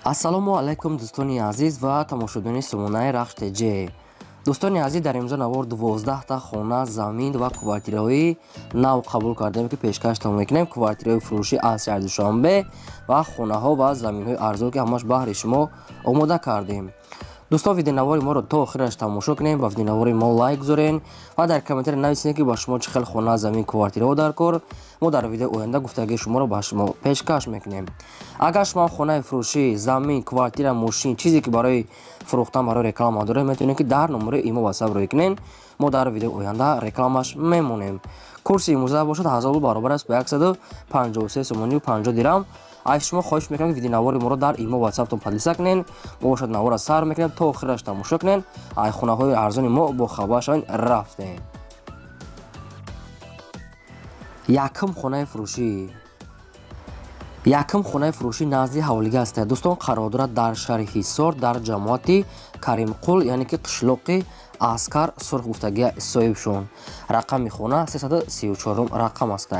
Ассалому алайкум, дӯстони азиз ва тамошобинони сомонаи Рахш ТЖ. Дӯстони азиз, дар имрӯза навор 12та хона, замин ва квартираҳои нав қабул кардем, ки пешкаштон мекунем. Квартираҳои фурӯшӣ аз шаҳри Душанбе ва хонаҳо ва заминҳои арзон, ки ҳамаш баҳри шумо омода кардем. Дӯстон, видеонавори моро то охираш тамошо кунем, ба видеонавори мо лайк гузорен ва дар комментария нависем, ки ба шумо чӣ хел хона, замин, квартираҳо дар кор. Мо дар видеои оянда гуфтагии шуморо ба шумо пешкаш мекунем. Агар шумо хонаи фурӯшӣ, замин, квартира, мошин, чизе ки барои фурӯхтан, барои реклама доред, метавонед, ки дар номерои имо ватсап рӯй кунед. Мо дар видеои оянда рекламаш мемонем. Курси имрӯза бошад, 1000 рубл баробар аст ба 153 сомонию 50 дирам. Аз шумо хоҳиш мекунам, ки видеонавори моро дар имо ватсаптон поделиться кунед. Мо бошад, навора сар мекунем, то охираш тамошо кунед, ай хонаҳои арзони мо бохабар шавед. Рафтем. Якум хонаи фурӯшӣ. Якум хонаи фурӯшӣ назди ҳавлига аст, дӯстон, қарор дорад дар шаҳри Ҳисор, дар ҷамоати Каримқул, яъне ки қишлоқи Аскар Сурх гуфтагия соҳибшон. Рақами хона 334 рақам аст.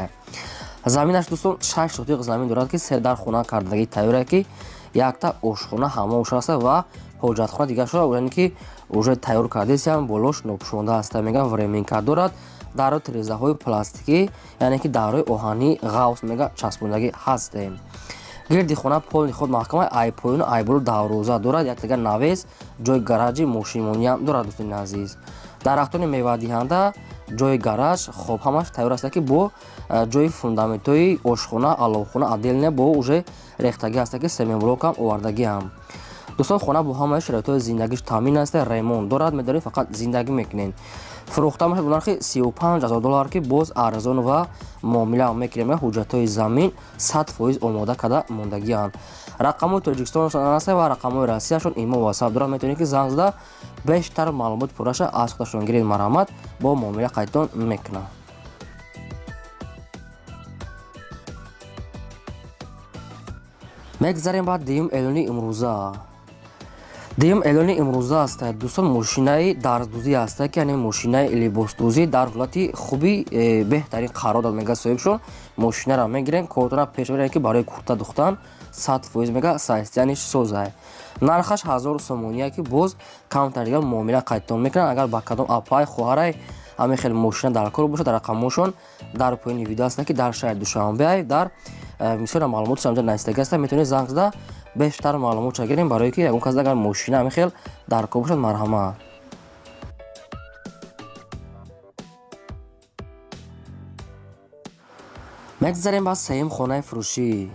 Заминаш, дӯстон, 6 сотиқ замин дорад, ки се дар хона кардагӣ тайёре, ки якта ошхона, ҳаммомш аст ва ҳоҷатхона дигаршо, яъне ки уже тайёр кардесиам, болош нопӯшонда аст. Мега, временка дорад, дару тирезаҳои пластикӣ, яъне ки дарҳои оҳанӣ ғавс мега часпондагӣ ҳастем. Гирди хона полный худ маҳкама, ай поёну ай боло дарвоза дорад, яктага навес, ҷои гаражи мошинмониам дорад. Дӯстони азиз, дарахтони мевадиҳанда, ҷои гараж, хоб, ҳамаш тайёр аст, ки бо ҷои фундаментҳои ошхона, аловхона отдельно бо уже рехтагӣ аст, ки семенблокам овардагиам. Дӯстон, хона бо ҳамаи шароитҳои зиндагиш таъмин аст, ремонт дорад, медоред, фақат зиндагӣ мекунед. Фурӯхта мешавад бо нархи 35 000 доллар, ки боз арзон ва муомила мекунем. Ҳуҷҷатҳои замин 100% омода карда мондагианд. Рақамҳои Тоҷикистоншон аст ва рақамҳои Россияшон имо ватсап дорад. Метавонед, ки занг зада, бештар маълумоти пурраша аз худашон гиред. Марҳамат, бо муомила қайдтон мекунад. Мегзарем ба дуюм эълони имрӯза. Дуюм эълони имрӯза аст, дӯстон, мошинаи дарздӯзӣ аст, ки яъне мошинаи либосдӯзӣ дар ҳолати хуби беҳтарин қарор дод, мега соҳибшон. Мошинаро мегирем, кортона пеш мебарем, ки барои курта духтан 100% мега состояниш созай. Нархаш 1000 сомония, ки боз камтар дигар муомила қайдтон мекунанд. Агар ба кадом апай, хоҳарай ҳамин хел мошина дар кор бошад, рақамҳошон дар поёни видео аст, ки дар шаҳри Душанбе, дар мисола маълумотш ҳамҷа навистагӣ аст. Метавонед занг зада, бештар маълумотша гирем, барое ки ягон кас агар мошина ҳамин хел дар кор бошад, марҳамат. Мегзарем ба сеюм хонаи фурӯшӣ.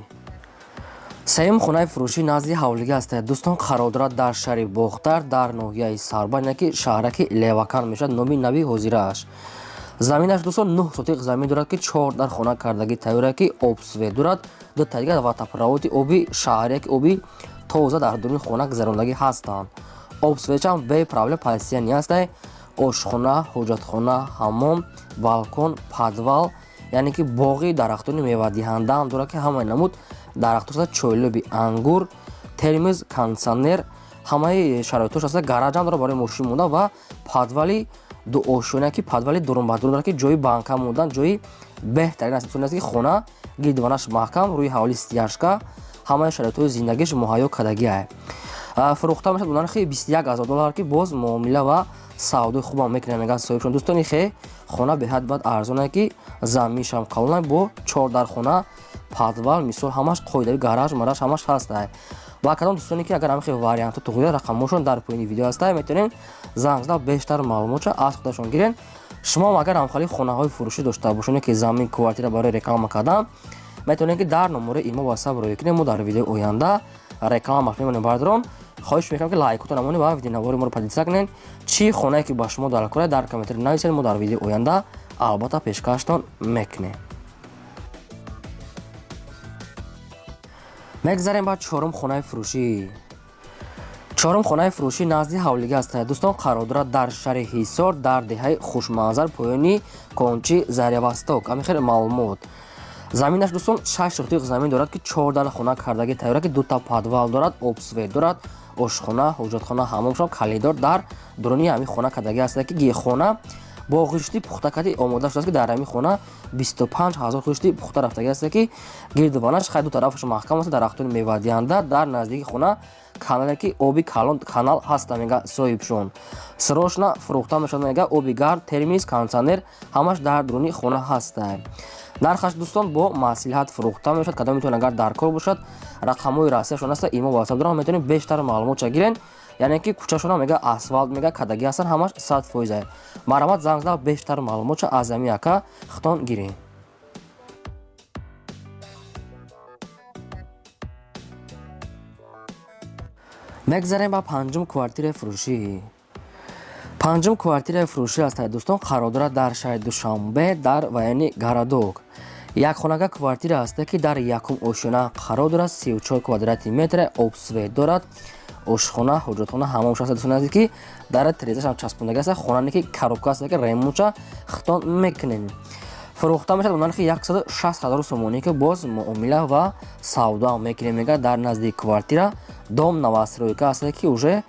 Сеюм хонаи фурӯшӣ назди ҳавлига аст, дӯстон, қарор дорад дар шаҳри Бохтар, дар ноҳияи Сарбанд, яъне ки шаҳраки Левакан мешавад номи нави ҳозирааш. Заминаш, дӯстон, 9 сотиқ замин дорад, ки чор дар хона кардагӣ тайёра, ки обсвет дорад, дута дигар водопроводи оби шаҳрия, ки оби тоза дар дуруни хона гузарондагӣ ҳастанд. Обсветшам бепроблем постоянный ҳастай. Ошхона, ҳоҷатхона, ҳаммом, балкон, подвал, яъне ки боғи дарахтони мевадиҳандаам дорад, ки ҳамаи намуд дарахтош, чойлуби ангур, термоз, кондитсионер, ҳамаи шароитош аст. Гаражам дорад барои мошин монда ва подвали дуошёна, ки подвали дурунбадурун дорад, ки ҷои банка мондан ҷои беҳтарин аст. Аст, ки хона гирдиванаш маҳкам, рӯи ҳавли стяжка, ҳамаи шароитҳои зиндагиш муҳайё кардагиа. Фурӯхта мешавад бо нархи 21 000 доллар, ки боз муомила ва савдои хубам мекунад, мегӯяд соҳибшон. Дӯстони хе, хона беҳад бад арзоне, ки заминшам калона, бо чор дар хона, подвал, мисол, ҳамаш қоидави, гараж мараж ҳамаш ҳастай. Ба кадом дӯстоне ки агар ҳамин хел вариантҳо туғӯяд, рақамҳошон дар поёни видео ҳастай, метавонед занг зада, бештар маълумотша аз худашон гиред. Шумоам агар ҳамхели хонаҳои фурӯшӣ дошта бошед, ки замин, квартира барои реклама кардан, метавонед, ки дар номерои имо ватсап рӯй кунед. Мо дар видеои оянда рекламаш мемонем. Бардорон, хоҳиш мекунам, ки лайкотон намонед ва видеонавори моро поделиться кунед. Чӣ хонае ки ба шумо дар кора, дар комментарий нависед, мо дар видеои оянда албатта пешкаштон мекунем. Мегзарем ба чорум хонаи фурӯшӣ. Чорум хонаи фурӯшӣ назди ҳавлига аст, дӯстон, қарор дорад дар шаҳри Ҳисор, дар деҳаи Хушманзар, поёни кончи Зарявосток. Ҳамин хел маълумот. Заминаш, дӯстон, 6 сотиқ замин дорад, ки чор дар хона кардагӣ тайёра, ки дута подвал дорад, обсвет дорад, ошхона, ҳоҷатхона, ҳаммомшон, коридор дар дуруни ҳамин хона кардагӣ аст, ки хона Бо ғишти пухтакати омода шудааст, ки дар ҳамин хона 25 ҳазор хишти пухта рафтагӣ аст, ки гирду банаш хай ду тарафаш маҳкам аст, дарахтони мевадиҳанда. Дар наздики хона канале, ки оби калон канал ҳаста, мега соҳибшон. Срочно фурӯхта мешавад, мега. Оби гарм, термис, кондитсионер ҳамаш дар дуруни хона ҳаста. Нархаш, дӯстон, бо маслиҳат фурӯхта мешавад. Кадом метавон, агар дар кор бошад, рақамҳои расияшон аста, имо, ватсап дорам, метавонем бештар маълумотша гирен. Яъне ки кӯчашона, мега, асфалт, мега, кадагӣ ҳастан, ҳамаш 100%. Марҳамат, занг зада, бештар маълумотша аз ҳамин ака хитон гирен. Мегзарем ба панҷум квартираи фурӯшӣ. Панҷум квартираи фурӯшӣ аст, дӯстон, қарор дорад дар шаҳри Душанбе, дар военный городок. Якхонага квартира ҳаста, ки дар якум ошёна қарор дорад, 34 квадрати метр, об, свет дорад, ошхона, ҳоҷатхона, ҳаммомш аст, дӯстони азиз, ки дар тирезашам часпондагӣ аст. Хонане ки коробка аст, ки ремонтша хитон мекунем. Фурӯхта мешавад ба нархи 160 ҳазор сомонӣ, ки боз муомила ва савдоам мекунем, мега. Дар назди квартира дом новостройка аст, ки уже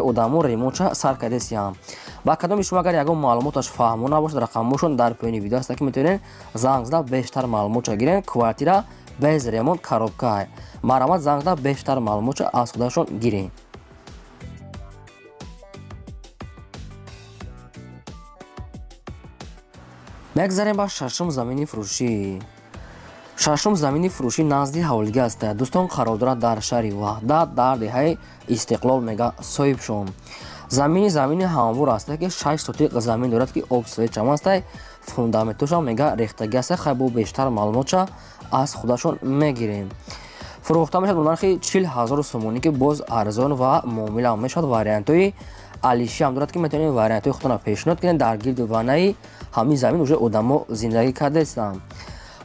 одамо ремонтша сар кардесиям. Ба кадоми шумо агар ягон маълумоташ фаҳмо набошад, рақамҳошон дар поёни видео аст, ки метавонед занг зада, бештар маълумотша гирен. Квартира без ремонт, коробка. Марҳамат, занг зада, бештар маълумотша аз худашон гирен. Мегзарем ба шашум замини фурӯшӣ. Шашум замини фурӯшӣ назди ҳавлига аст, дӯстон, қарор дорад дар шаҳри Ваҳдат, дар деҳаи Истиқлол, мега соҳибшон. Замини ҳамвор аст, ки 6 сотиқ замин дорад, ки об, свет чам аст, фундаментошам, мега, рехтагӣ аст. Хай, бо бештар маълумотша аз худашон мегирем. Фурӯхта мешавад бо нархи 40 ҳазор сомонӣ, ки боз арзон ва муомила мешавад. Вариантҳои алишиам дорад, ки метавонед вариантҳои худтонро пешниҳод кунед. Дар гирди ванаи ҳамин замин уже одамо зиндагӣ кардаистанд.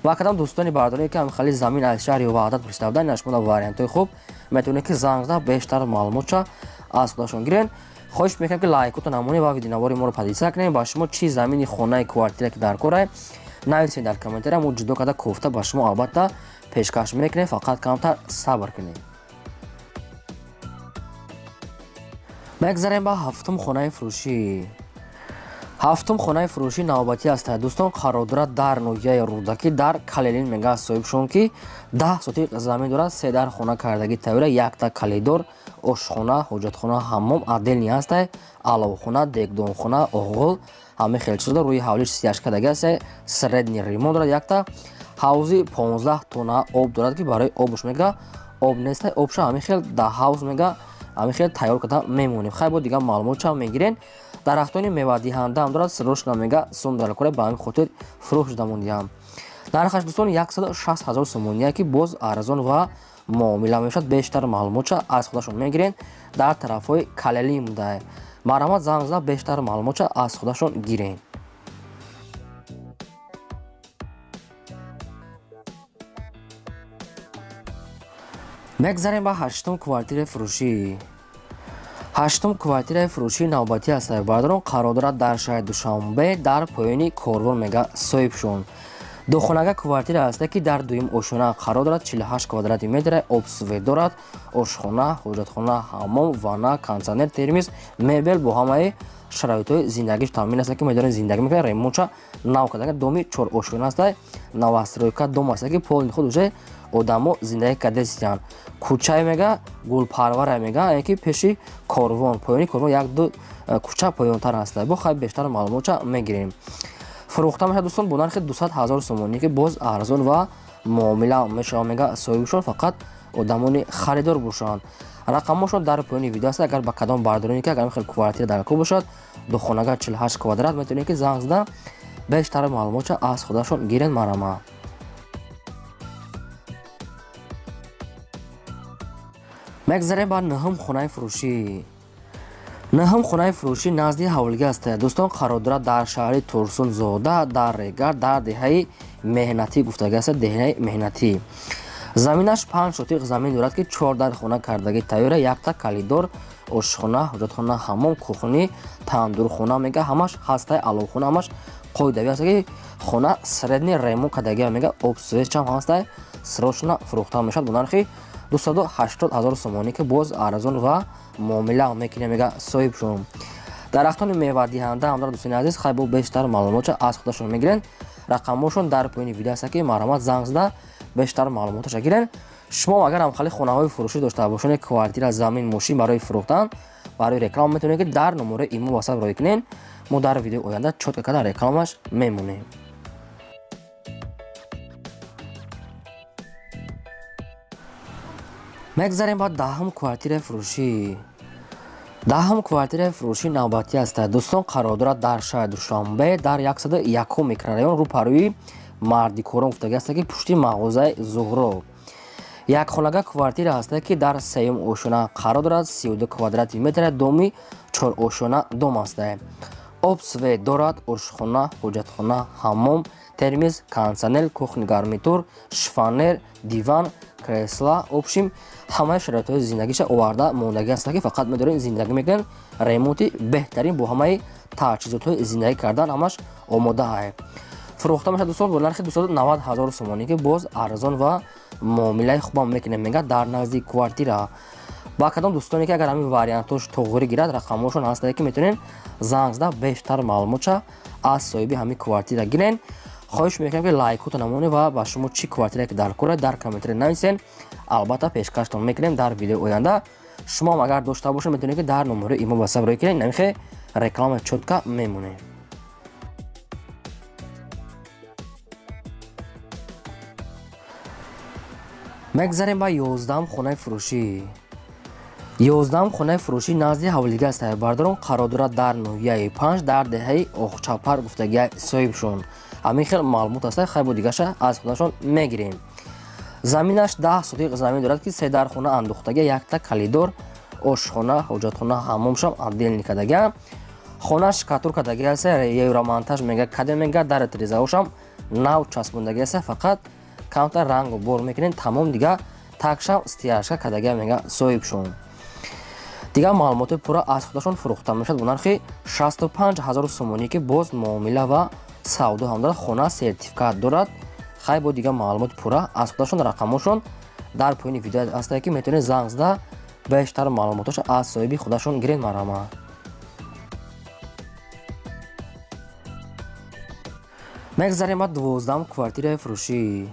Ва кадом дӯстони бардоре, ки ҳамхали замин аз шаҳри Ваҳдат пурсида буданд, ина шумо вариантҳои хуб, метавонед, ки занг зада, бештар маълумотша аз худашон гирен. Хоҳиш мекунем, ки лайкото намонед ва видеонавори моро подписаться кунед. Ба шумо чӣ замини хонаи квартира ки дар кора, нависед дар комментария, мо ҷудо карда, кофта ба шумо албатта пешкаш мекунем, фақат камтар сабр кунед. Мегзарем ба ҳафтум хонаи фурӯшӣ. Ҳафтум хонаи фурӯшӣ навбатӣ аст, дӯстон, қарор дорад дар ноҳияи Рӯдакӣ, дар Калелин, мега соҳибшон, ки 10 сотиқ замин дорад, се дар хона кардагӣ тайёра, якта калидор, ошхона, ҳоҷатхона, ҳаммом отдельный ҳастай, аловхона, дегдонхона, оғил, ҳамаи хел чизо. Рӯи ҳавлиш сияш кардагӣ аст, средний ремонт дорад, якта ҳавзи 15 тонна об дорад, ки барои обуш, мега, об нестай, обша ҳамин хел дар ҳавз, мега, ҳамин хел тайёр карда мемонем. Хай, бо дигар маълумотча мегирен. Дарахтони мевадиҳандаам дорад. Срочно, мега, сум дар кора, ба ҳамин хотир фурӯш шуда мондиҳам. Нархаш, дӯстон, 160 ҳазор сомония, ки боз арзон ва муомила мешавад. Бештар маълумотча аз худашон мегирен. Дар тарафҳои Калелин буда. Марҳамат, занг зада, бештар маълумотча аз худашон гирен. Мегзарем ба ҳаштум квартираи фурӯшӣ. Ҳаштум квартираи фурӯшии навбатӣ аст, бародарон, қарор дорад дар шаҳри Душанбе, дар поёни Корвон, мега соҳибшон. Духонага квартира аст, ки дар дуюм ошёна қарор дорад, 48 квадрати метр, об, свет дорад, ошхона, ҳоҷатхона, ҳаммом, ванна, кондитсионер, термис, мебел, бо ҳамаи шароитҳои зиндагиш таъмин аст, ки медонед, зиндагӣ мекунад, ремонтша нав карда. Доми чорошёна аст, новостройка дом аст, ки полный худ уже одамо зиндагӣ кардастиянд. Кӯчае, мега, Гулпарвара, мега, яке ки пеши Корвон, поёни Корвон, як ду кӯча поёнтар аст. Бо хай бештар маълумотча мегирем. Фурӯхта мешавад, дӯстон, бо нархи 200 ҳазор сомонӣ, ки боз арзон ва муомила мешавад, мега соҳибшон, фақат одамони харидор бошанд. Рақамҳошон дар поёни видео аст. Агар ба кадом бардороне, ки агар хел квартира дар кор бошад, духонага 48 квадрат, метавонед, ки занг зада, бештар маълумотча аз худашон гирен. Марҳамат. Мегзарем ба нӯҳум хонаи фурӯшӣ. Нӯҳум хонаи фурӯшӣ назди ҳавлига аст, дӯстон, қарор дорад дар шаҳри Турсунзода, дар Регар, дар деҳаи Меҳнатӣ гуфтагӣ аст, деҳаи Меҳнатӣ. Заминаш 5 сотиқ замин дорад, ки чор дар хона кардагӣ тайёра, якта калидор, ошхона, ҳоҷатхона, ҳаммом, кухни, тандурхона, мега, ҳамаш ҳастай, аловхона, ҳамаш қоидавӣ аст, ки хона средний ремонт кардагӣ, мега, об, свет чам ҳастай. Срочно фурӯхта мешавад бо нархи 280 ҳазор сомонӣ, ки боз арзон ва муомила мекунем, мега соҳибшон. Дарахтони мевадиҳанда ҳам дорад, дӯстони азиз. Хай, бо бештар маълумотша аз худашон мегирен. Рақамҳошон дар поёни видео аст, ки марҳамат, занг зада бештар маълумоташа гирен. Шумо агар ҳамхали хонаҳои фурӯшӣ дошта бошед, квартира, замин, мошин барои фурӯхтан, барои реклама, метавонед, ки дар номерои имо, ватсап роҳӣ кунед. Мо дар видеои оянда чётко карда рекламаш мемонем. Мегзарем ба 10-ум квартираи фурӯшӣ. 10-ум квартираи фурӯшӣ навбатӣ аст, дӯстон. Қарор дорад дар шаҳри Душанбе, дар 101-ум микрорайон, рӯпарӯи Мардикорон гуфтагӣ аст, ки пушти мағозаи Зуҳро. Якхонага квартира ҳаста, ки дар сеюм ошёна қарор дорад, 32 квадрати метр, доми чорошёна дом аста. Об, свет дорад, ошхона, ҳоҷатхона, ҳаммом, термиз, кондитсионер, кухонный гарнитур, шифоньер, диван, кресла, в общем, ҳамаи шароитҳои зиндагиша оварда мондагӣ аста, ки фақат медорем зиндагӣ мекунем. Ремонти беҳтарин, бо ҳамаи таҷҳизотҳои зиндагӣ кардан ҳамаш омодаҳай. Фурӯхта мешавад, дӯстон, бо нархи 290 ҳазор сомонӣ, ки боз арзон ва муомилаи хубам мекунем, мегӯяд, дар назди квартира. Ба кадом дӯстоне ки агар ҳамин вариантош тоғрӣ гирад, рақамҳошон ҳастае, ки метавонед занг зада бештар маълумотша аз соҳиби ҳамин квартира гирен. Хоҳиш мекунам, ки лайкотон намонед ва ба шумо чӣ квартирае ки дар кора, дар комментария нависен. Албатта, пешкаштон мекунем дар видеои оянда. Шумоам агар дошта бошед, метавонед, ки дар номерои имо, ватсап роҳӣ кунед. Намихе реклама чётко мемонем. Мегзарем ба 11-ум хонаи фурӯшӣ. 11-ум хонаи фурӯшӣ назди ҳавлига аст, бардорон. Қарор дорад дар ноҳияи Панҷ, дар деҳаи Оқчапар гуфтагия соҳибшон. Ҳамин хел маълумот аста. Хай, бо дигаша аз худашон мегирем. Заминаш 10 сотиқ замин дорад, ки се дархона андохтагия, якта калидор, ошхона, ҳоҷатхона, ҳаммомшам отдельный кардагия. Хона штукатур кардагия аста, евромонтаж мега каде мега, дар тирезаҳошам нав часпондагия аста, фақат камтар рангу бор мекунем, тамом. Дига такшам стяжка кардагия, мега соҳибшон. Дигар маълумоти пурра аз худашон. Фурӯхта мешавад бо нархи 65 ҳазор сомонӣ, ки боз муомила ва савдо ҳам дорад. Хона сертификат дорад. Хай, бо дигар маълумоти пурра аз худашон. Рақамҳошон дар поёни видео ҳастае, ки метавонед занг зада бештар маълумотошо аз соҳиби худашон гиред, марҳамат. Мегзарем ба 12-ум квартираи фурӯшӣ.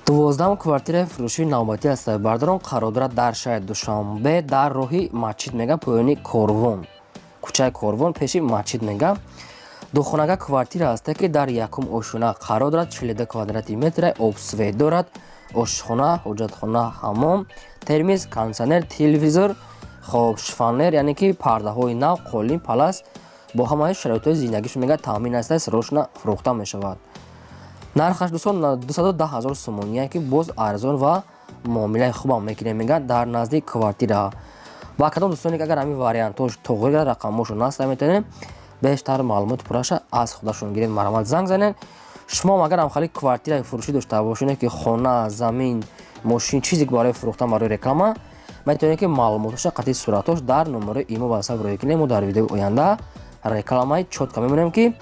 12-ум квартираи фурӯшии навбатӣ аст, бардорон. Қарор дорад дар шаҳри Душанбе, дар роҳи масҷид мега, поёни Корвон, кӯчаи Корвон, пеши масҷид мега. Духонага квартира ҳаста, ки дар якум ошёна қарор дорад, 42 квадрати метра, об, свет дорад, ошхона, ҳоҷатхона, ҳаммом, термиз, кондитсионер, телевизор, хоб, шифоньер, яъне ки пардаҳои нав, қолин, палас, бо ҳамаи шароитҳои зиндагиш мега таъмин аста. Срочно фурӯхта мешавад. Нархаш, дӯстон, 210 ҳазор сомоние, ки боз арзон ва муомилаи хубам мекунем, мегӯяд, дар назди квартира. Ба кадом дӯстоне ки агар ҳамин вариантҳош тоғрӣ гирад, рақамҳошо наста, метавонем бештар маълумоти пурраша аз худашон гиред, марҳамат, занг занед. Шумоам агар ҳамхали квартираи фурӯшӣ дошта бошед, ки хона, замин, мошин, чизе ки барои фурӯхтан, барои реклама, метавонед, ки маълумотоша қатъи суратҳош дар номерои имо, ватсап роҳӣ кунем. Мо дар видеои оянда рекламаи чётко мемонем, ки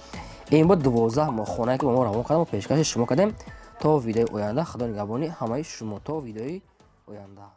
ин буд 12 хонае, ки ба мо равон кардам, пешкаши шумо кардем. То видеои оянда, худо нигаҳбони ҳамаи шумо, то видеои оянда.